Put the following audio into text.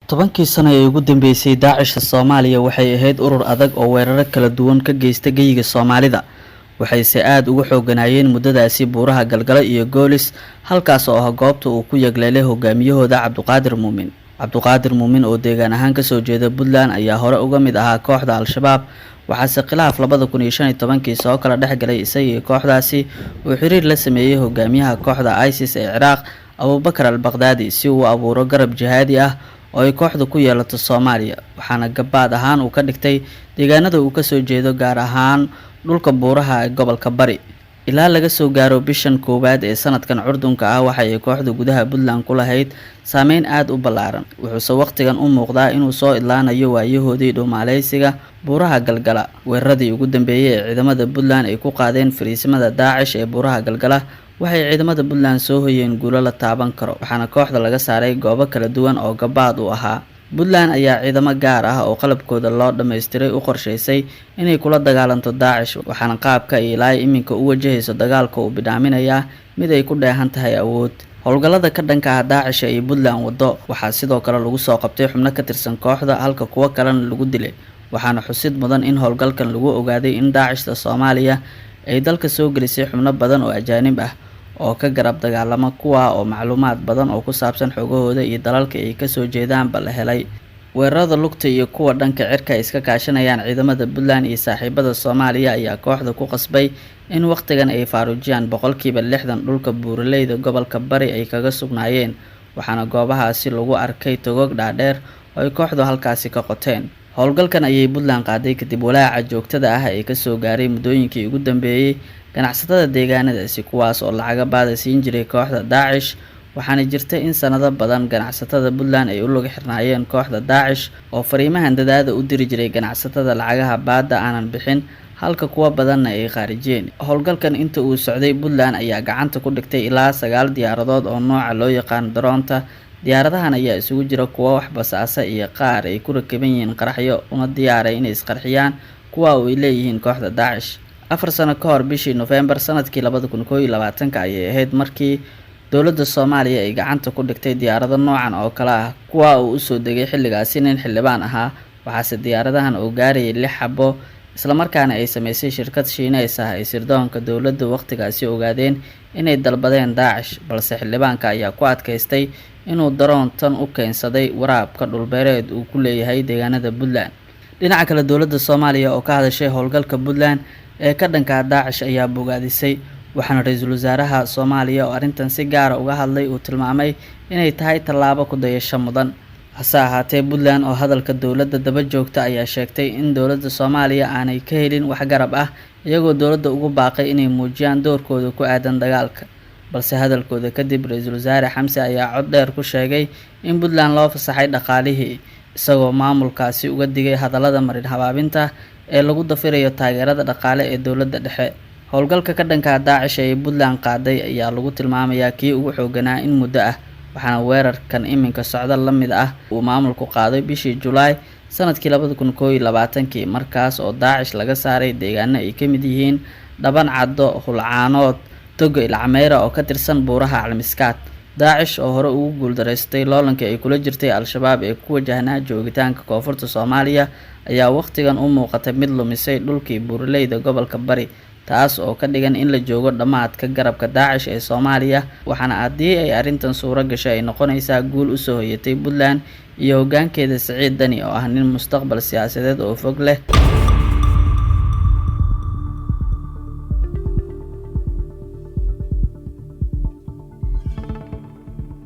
10-kii sano ee ugu dambeysay, Daacishka Soomaaliya waxay ahayd urur adag oo weeraro kala duwan ka geysta geyiga Soomaalida. Waxayse aada ugu xooganaayeen muddadaasi buuraha Galgalo iyo Goolis, halkaas oo ah goobta uu ku yagleelay hogaamiyahooda Cabduqaadir Muumin. Cabduqaadir Muumin oo deegaan ahaan kasoo jeeda Puntland ayaa hore uga mid ahaa kooxda Al-Shabaab. Waxaase khilaaf 2015-kii soo kala dhex galay isagii kooxdaasi uu xiriir la sameeyey hogaamiyaha kooxda ISIS ee Ciraaq, Abuubakar al Baqdaadi, si uu abuuro garab jihaadi ah oo ay kooxdu ku yeelato Soomaaliya. Waxaana gabaad ahaan uu ka dhigtay deegaanada uu kasoo jeedo, gaar ahaan dhulka buuraha ee gobolka Bari. Ilaa laga soo gaaro bishan koowaad ee sanadkan curdunka ah, waxa ay kooxda gudaha Puntland ku lahayd saameyn aada u ballaaran. Wuxuuse wakhtigan u muuqdaa inuu soo idlaanayo waayahoodii dhuumaaleysiga buuraha Galgala. Weeraradii ugu dambeeyey ee ciidamada Puntland ay ku qaadeen fariisimada Daacish ee buuraha Galgala, waxay ciidamada Puntland soo hoyeen guulo la taaban karo, waxaana kooxda laga saaray goobo kala duwan oo gabaad u ahaa. Puntland ayaa ciidamo gaar ah oo qalabkooda loo dhammaystiray u qorshaysay inay kula dagaalanto Daacish, waxaana qaabka ay ilaa iminka u wajahayso dagaalka uu bidhaaminayaa mid ay ku dheehan tahay awood. Howlgallada ka dhanka ah Daacish ay Puntland waddo waxaa sidoo kale lagu soo qabtay xubno ka tirsan kooxda, halka kuwo kalena lagu dilay. Waxaana xusid mudan in howlgalkan lagu ogaaday in Daacishta Soomaaliya ay dalka soo gelisay xubno badan oo ajaanib ah oo ka garab dagaalama, kuwa oo macluumaad badan oo ku saabsan xogahooda iyo dalalka ay kasoo jeedaanba la helay. Weerarada lugta iyo kuwa dhanka cirka ay iska kaashanayaan ciidamada Puntland iyo saaxiibada Soomaaliya ayaa kooxda ku qasbay in wakhtigan ay faaruujiyaan 60% dhulka buuraleyda gobolka Bari ay kaga sugnaayeen, waxaana goobahaasi lagu arkay togog dhaadheer oo ay kooxdu halkaasi ka qoteen. Howlgalkan ayay Puntland qaaday kadib walaaca joogtada ah ee kasoo gaaray muddooyinkii ugu dambeeyey ganacsatada deegaanadaasi, kuwaas oo lacaga baada siin jiray kooxda Daacish. Waxaana jirta in sanado badan ganacsatada Puntland ay u lug xirnaayeen kooxda Daacish oo fariimahan dadaada u diri jiray ganacsatada lacagaha baadda aanan bixin, halka kuwa badanna ay khaarijiyeen. Howlgalkan inta uu socday, Puntland ayaa gacanta ku dhigtay ilaa sagaal diyaaradood oo nooca loo yaqaan daroonta. Diyaaradahan ayaa isugu jira kuwa wax basaasa iyo qaar ay ku rakiban yihiin qaraxyo una diyaaray inay isqarxiyaan, kuwa oo ay leeyihiin kooxda Daacish. 4 sano ka hor, bishii Nofembar sanadkii 2021-ka ayay ahayd markii dowladda Soomaaliya ay gacanta ku dhigtay diyaarado noocan oo kale ah, kuwa uu usoo degay xilligaasi nin xildhibaan ahaa. Waxaase diyaaradahan oo gaarayay lix xabo, islamarkaana ay sameysay shirkad Shiineys ah, ay sirdoonka dowladda wakhtigaasi ogaadeen inay dalbadeen Daacish. Balse xildhibaanka ayaa ku adkaystay inuu daroon tan u keensaday waraabka dhulbeereed uu ku leeyahay deegaanada Puntland. Dhinaca kale, dowladda Soomaaliya oo ka hadashay howlgalka Puntland ee ka dhanka Daacish ayaa bogaadisay, waxaana ra-iisul wasaaraha Soomaaliya oo arrintan si gaara uga hadlay uu tilmaamay inay tahay tallaabo ku dayasho mudan. Hase ahaatee, Puntland oo hadalka dowladda daba joogta ayaa sheegtay in dowladda Soomaaliya aanay ka helin wax garab ah, iyagoo dowladda ugu baaqay inay muujiyaan doorkooda ku aadan dagaalka. Balse hadalkooda kadib, ra-iisul wasaare Xamse ayaa cod dheer ku sheegay in Puntland loo fasaxay dhaqaalihii, isagoo maamulkaasi uga digay hadallada marin habaabinta ee lagu dafirayo taageerada dhaqaale ee dowladda dhexe. Howlgalka ka dhanka Daacish ee Puntland qaaday ayaa lagu tilmaamayaa kii ugu xooganaa in muddo ah, waxaana weerarkan iminka socda la mid ah uu maamulku qaaday bishii Julaay sanadkii 2021-kii, markaas oo Daacish laga saaray deegaano ay ka mid yihiin Dhaban Caddo, Hulcaanood, Togo Ilcameyra oo ka tirsan buuraha Calmiskaad. Daacish oo hore ugu guuldaraystay loolankii ay kula jirtay Al-Shabaab ee ku wajahnaa joogitaanka koonfurta Soomaaliya ayaa wakhtigan u muuqatay mid lumisay dhulkii buuraleyda gobolka Bari, taas oo ka dhigan in la joogo dhammaadka garabka Daacish ee Soomaaliya. Waxaana haddii ay arrintan suuro gashay ay noqonaysaa guul usoo hoyatay Puntland iyo hoggaankeeda Siciid Dani oo ah nin mustaqbal siyaasadeed oo fog leh.